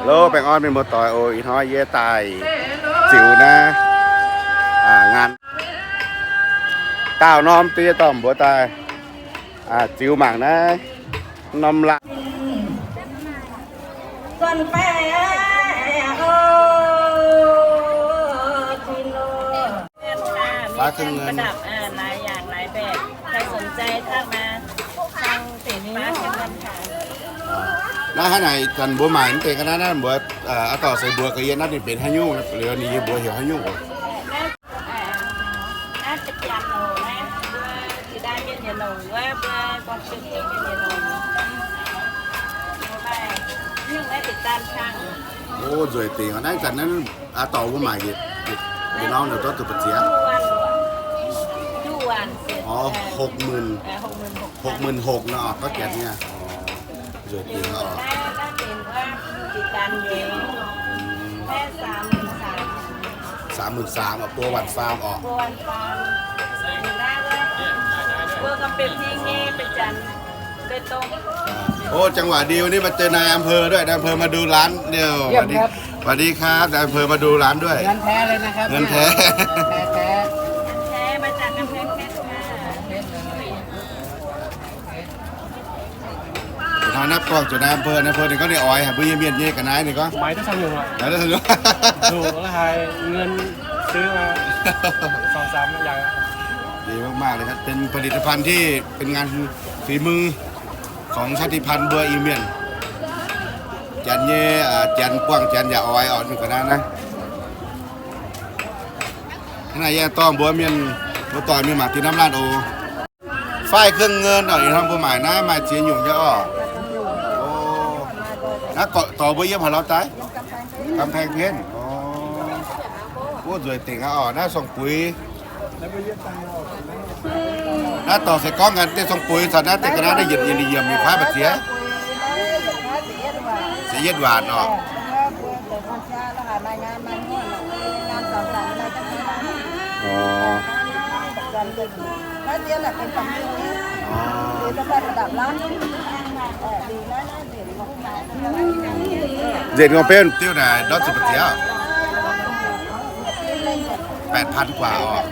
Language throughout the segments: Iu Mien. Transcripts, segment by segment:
Lo, baengh orn mienh muoz-doic oc. Ih hnoi yie daaih ziux naaiv, aa, ngaanc daauh norm diev dorh mbuo daaih, aa, ziux mangc naaiv norm laanh. Naaiv hnangv naaic zanc mbuo maaic mv deix ga'naaiv naaiv mbuo, aa, dorh seix mbuox ga'naaiv naaiv ninh benx haaix nyungc, liuz ninh yie mbuox heuc haaix nyungc oc. O, nzueic dingc aqv. Naaiv zanc naaiv, aa, dorh mbuo maaic yietc, yietc norm naaic zorqv zuqc ba'ziex? O, hokv muonc, hokv muonc hokv nor, gorngv janx nyei. Nzueic dingc oc. Saan muonc saamx oc, buo waanc faam oc. O, จังหวะดี วันนี้มาเจอนายอำเภอด้วย นายอำเภอมาดูร้านเดียว สวัสดีครับ นายอำเภอมาดูร้านด้วย เงินแท้เลยนะครับ เงินแท้ แท้ๆ มาจากกำแพงเพชรค่ะ Ih hnoi naaiv buangh zuqc nai อำเภอ, nai อำเภอ ninh gorngv ninh oix haic mbuo yie mienh nyei ga'naaiv ninh gorngv. Maiv duqv camv nyungc aqv. Maiv duqv camv nyungc. Zuqc la'haaix เงินซื้อมา สองสามอย่าง Dingc mangc maah, ninh gorngv benx ผลิตภัณฑ์ที่ เป็นงานฝีมือ ของชาติพันธุ์ mbuo Iu-Mienh. Janx nyei, aa, janx buangh janx yaac oix oc, ninh ga'naaiv naaiv. Hnangv naaic yie dorh mbuo mienh, mbuo doic mienh mangc deix norm laanh oc. ฝ้ายเครื่องเงิน oc, ih hnoi mbuo maaic naaiv maaih ziex nyungc nyei oc. O, naaiv dorh mbuo yiem haaix lorz daaih? กำแพงเพชร O, wuov nzueic dingc aqv oc, naaiv song-buix. Naaiv dorh se gorngv ganh deix song-buix caux naaiv deix ga'naaiv naaiv yietc, yietc, yietc yiemc yietc kuaaiv mbu'ziex. Ziepc yietv waanc oc. Nzengc gorngv benv diuv naaic ndortv zuqc mbu'ziex? แปดพัน กว่า oc.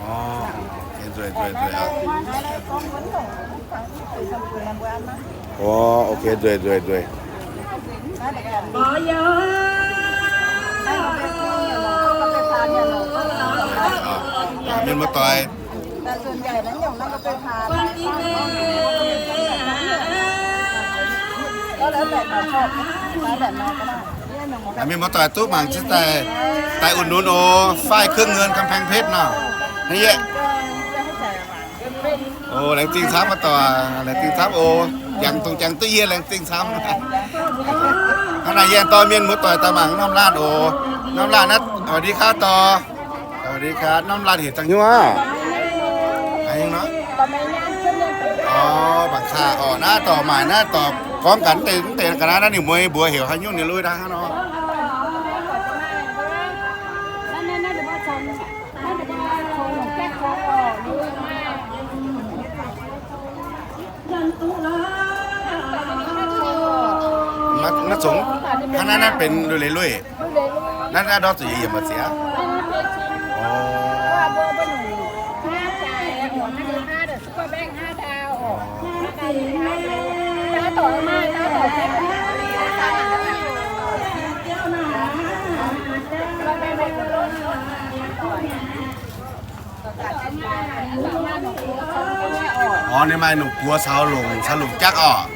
O, nzueic, nzueic, nzueic oc. O, ok, nzueic, nzueic, nzueic. Mienh muoz-doic. Mienh muoz-doic duqv mangc ziouc daaih, daaih อุดหนุน oc, ฝ้ายเครื่องเงิน กำแพงเพชร nor. Hnangv yie O, laengz zingh camv, muoz-doic, laengz zingh camv oc. Jangx dongh jangx duqv yie laengz zingh camv. Hnangv naaic yie dorh mienh muoz-doic daaih mangc norm laanh oc. Norm laanh naaiv, สวัสดีครับ dorh. สวัสดีครับ norm laanh heuc dangh hnyouv aqv. Orv, mangc gaax oc, naaiv dorh maaic naaiv dorh gorngv gaax mv deix, mv deix ga'naaiv naaiv ninh mbuo, mbuox heuc haaix nyungc ninh lui dangh hnangv nor. Maiv zungx, hnangv naaiv naaiv benx lui leiz lueiz. Naaiv naaiv ndortv zuqc yietc yiemc mbu'ziex. Orv. Orv, ninh maaih nongc buoz caux longc, caux longc jaqv orqc.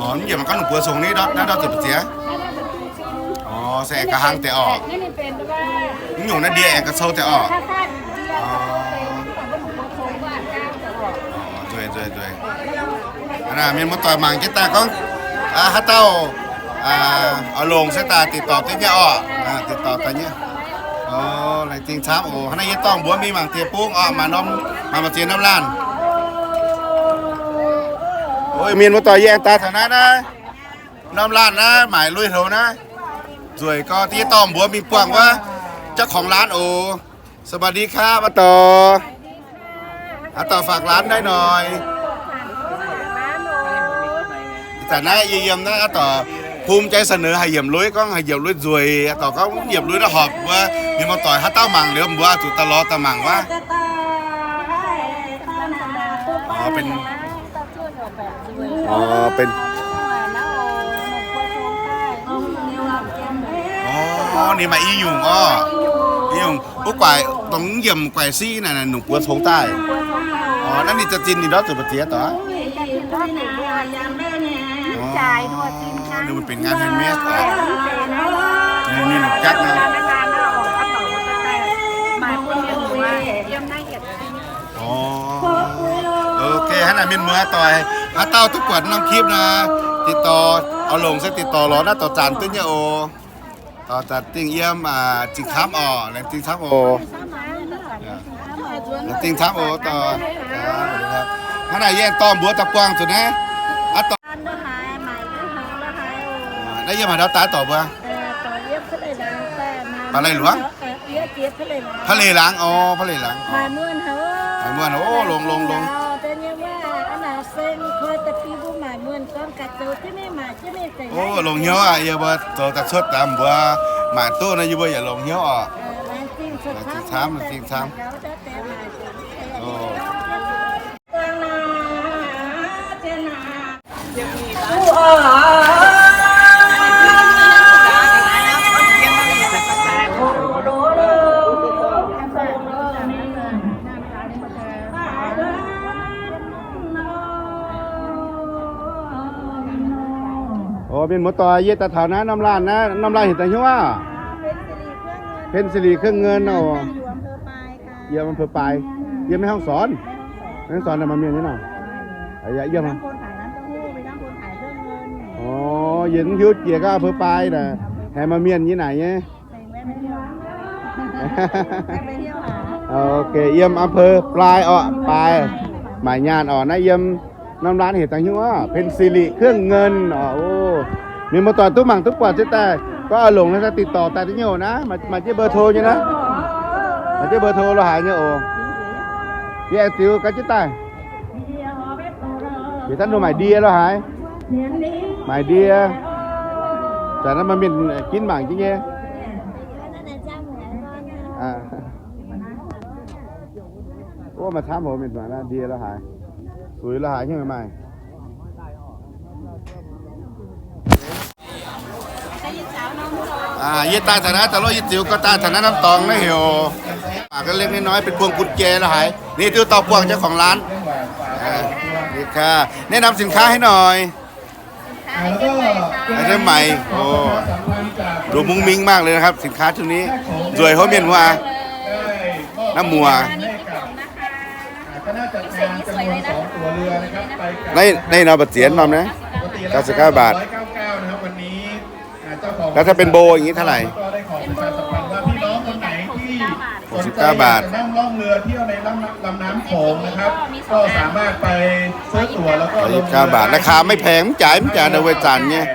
Orv, mv njiec mangc gorngv nongc buoz congx ni, naaiv ndortv zuqc mbu'ziex. Orv, se aengx ga'hlang deix orqc. Mv nyungc naaiv ndie aengx ga'cou deix orqc. Orv. Nzueic, nzueic, nzueic. Aa, mienh muoz-doic mangc jienv daaih gorngv, aa, haaix dauh, aa, oix longc se daaih ติดต่อ deix nyei orqc. Aa, ติดต่อ daaih nyei. Orv, laengz zingh camv oc. Hnangv naaiv yie dorh mbuo mingh mangc deix bungv orqc, maaih norm, maaih mbu'ziex norm laanh. Ov, mienh muoz-doic, yie aengx daaih taux naaiv naaiv. Norm laanh naaiv maaic lui-houx naaiv. Nzueic gorx, yie dorh mbuo mingh buangh wuov เจ้าของร้าน oc. สวัสดีครับ muoz-doic. Aav dauh ฝากร้าน naaiv noic. Ih zanc naaiv yie yiem naaiv aav dauh ภูมิใจเสนอ haih yiemc lui, gorngv haih yiemc lui nzueic, aav dauh gorngv yiemc lui naaiv horpc wuov, mienh muoz-doic haaix dauh mangc liuz mbuo zuqc daaih lorz daaih mangc wuov. Orv, benx, orv, benx, orv, ninh maaih i nyungc orv. I nyungc wuov guaix, dongh yiemc guaix siqv naaic, nongc buoz congx daaih. Orv, naaiv ninh za'gengh ninh ndortv zuqc mbu'ziex doic. Ninh benx งาน handmade orv. Ninh, ninh jatv nor. Orv, ok, hnangv naaic mienh muoz-doic, haaix dauh duqv buatc norm คลิป nor, ติดต่อ, oix longc se ติดต่อ lorz naaiv dorh zanc duqv nyei oc. Dorh zanc dingh yiem, zingh camv orv, laengz zingh camv oc. Laengz zingh camv oc, dorh. Hnangv naaic yie dorh mbuox daaih buangh zuqc naaiv. Aav dorh. Naaiv yiem haaix ndau daaih dorh mbuo? Baac Leiz Luangc? Pa'leiz Laangz orv, Pa'leiz Laangz orv. Maaih muonh, o, longx, longx, longx. O, longx hnyouv aqv. Yie mbuo zoux daaih cuotv daaih mbuox maaic duqv nor, yie mbuo yaac longx hnyouv orqc. Laengz zingh camv, laengz zingh camv. O, mienh muoz-doic, yie daaih taux naaiv norm laanh naaiv, norm laanh heuc daaih hnyouv aqv? เพชรสิริเครื่องเงิน oc. Yiem อำเภอปาย yiem แม่ฮ่องสอน. แม่ฮ่องสอน maaih mienh nyei nor. Yiem, o, yie mv hiuv jiex gorngv อำเภอปาย naaic haih maaih mienh nyei naaic nyei. Ok, yiem อำเภอปาย orqc, Paaix, maaih nyaanh orqc. Naaiv yiem norm laanh heuc daaih hnyouv aqv, เพชรสิริเครื่องเงิน orqc. O, mienh muoz-doic duqv mangc duqv buatc se daaih gorngv oix longc naaiv daaih ติดต่อ daaih duqv nyei oc naaiv. Maaih jienv เบอร์โทร nyei naaiv. Maaih jienv เบอร์โทร lo haaix nyei oc. Yie aengx ziux ganh jienv daaih. Bieqc daaih nor maaic ndie lo haaix? Maaic ndie. Zanc naaiv maaih mienh ginv mangc jienv nyei. O, maaih camv haic mienh muoz, ndie lo haaix, suix lo haaix nyei maaih. Yie daaih taux naaiv, daaih lorqc, yie ziux gau daaih taux naaiv norm dorngx naaiv heuc, mangc gaax, เล็กๆ น้อยๆ เป็นพวงกุญแจ lo haaix. Ninh diuh dorh buangh เจ้าของร้าน. แนะนำสินค้าให้หน่อย. ไอเทมใหม่ โอ้ ดูมุ้งมิ้งมากเลยนะครับ สินค้าชุดนี้ nzueic hov mienh muoz. Naaiv muoz. Naaiv, naaiv nor mbu'ziex norm naaiv เก้าสิบเก้าบาท. แล้วถ้าเป็นโบอย่างนี้เท่าไหร่? หกสิบเก้าบาท. ก็สามารถไปซื้อตั๋วแล้วก็ลงเรือได้ที่ หกสิบเก้าบาท ราคาไม่แพง ไม่จ๋า ไม่จ๋า เดี๋ยวไปจ่ายเนี่ย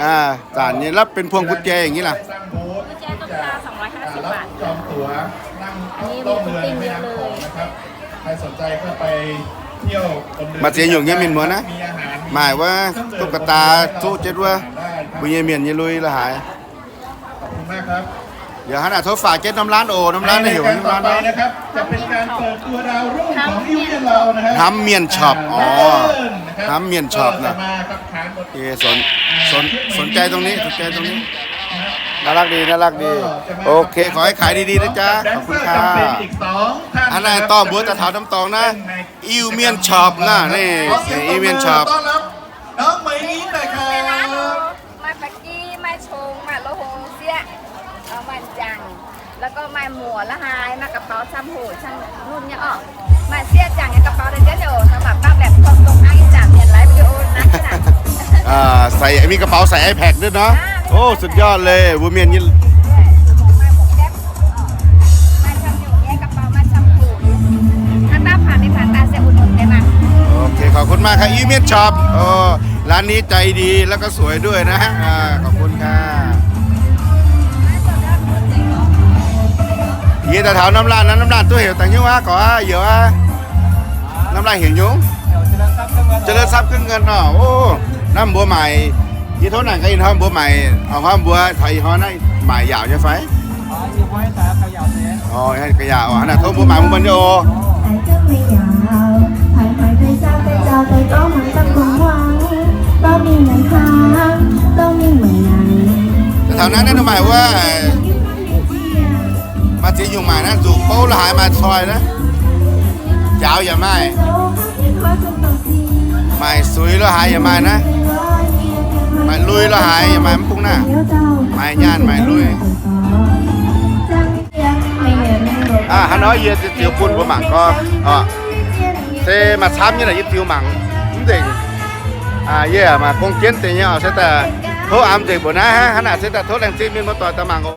อ่า จ่ายเนี่ย แล้วเป็นพวงกุญแจอย่างนี้ล่ะ? กุญแจต้องสองร้อยห้าสิบบาท อันนี้มีพุดดิ้งเยอะเลย ใครสนใจก็ไปเที่ยวบนเรือ มาเสียอยู่เงี้ย มีหมดนะ มีอาหาร หมายว่าตุ๊กตา จุเจ็ดว่า ได้ครับ บุญเยี่ยมเมียนเยี่ยมลุยละหาย ขอบคุณมากครับ เดี๋ยวขนาดทดฝากเจ็ดน้ำร้านโอ น้ำร้าน ได้เลยครับ น้ำร้าน ต่อไปนะครับ จะเป็นการเปิดตัวดาวรุ่งของอิ้วเมียนเรานะครับ น้ำเมียนช็อป อ๋อ น้ำเมียนช็อปนะ ก็จะมากับฐานบท โอเค สน สน สนใจตรงนี้ สนใจตรงนี้ น่ารักดี น่ารักดี โอเค ขอให้ขายดีๆ นะจ๊ะ ขอบคุณค่ะ อันนั้นต้องบัวตะเถาน้ำตองนะ อิ้วเมียนช็อปนะ นี่ อิ้วเมียนช็อป น้องเหมยอิ้นหน่อยครับ มาปักกี้ มาชง มาโลโฮเซีย เอามันจัง แล้วก็มาหมวกละหาย มากระเป๋าซ้ำหูซ้ำรุ่นเนี่ยออก มาเสียจังเนี่ยกระเป๋าเดินเยอะอยู่ สำหรับตั้งแบบพวกตรงอ้างอีกจังเนี่ยไลฟ์วิดีโอนะ อ่า ใส่ มีกระเป๋าใส่ iPad ด้วยเนาะ อ่า โอ้ สุดยอดเลย บัวเมียนนี่ มาทำอยู่เนี่ยกระเป๋ามาทำหู ถ้าตามผ่านในผ่านตาเสียอุดหนุนได้มา โอเค ขอบคุณมากครับ อิ้วเมียนช็อป โอ้ ร้านนี้ใจดีแล้วก็สวยด้วยนะ อ่า ขอบคุณค่ะ Yie daaih taux norm laanh naaiv, norm laanh duqv heuc daaih hnyouv aqv, gorqv aqv, youz aqv. Norm lai heuc nyungc? Jaax Lien Camp Cốc Ngân nor. O, naaiv mbuo maaic, yie tov naaic gaax ih hnoi mbuo maaic, ih hnoi mbuo taux ih hnoi naaiv maaic yaauc nyei fai? O, ga'yaauc, hnangv naaic tov mbuo maaic mbuo nyei oc. Taux naaiv naaiv maaih wuov, maaih ziex nyungc maaic naaiv, nzuqc bouv lo haaix maaih coiv naaiv. Njaaux yaac maaih. Maaic suix lo haaix yaac maaih naaiv. Maaic lui lo haaix yaac maaih mv bung naaiv. Maaic nyaanh maaic lui. Hnangv nor yie ziux bun mbuo mangc gorngv, se maaih camv nyei naaic yie ziux mangc mv nzengc. Yie maaih gong jienv deix nyei oc. Se daaih tov amx nzengc mbuoqc naaiv hnangv naaic, se daaih tov laengz zingh mienh muoz-doic daaih mangc oc.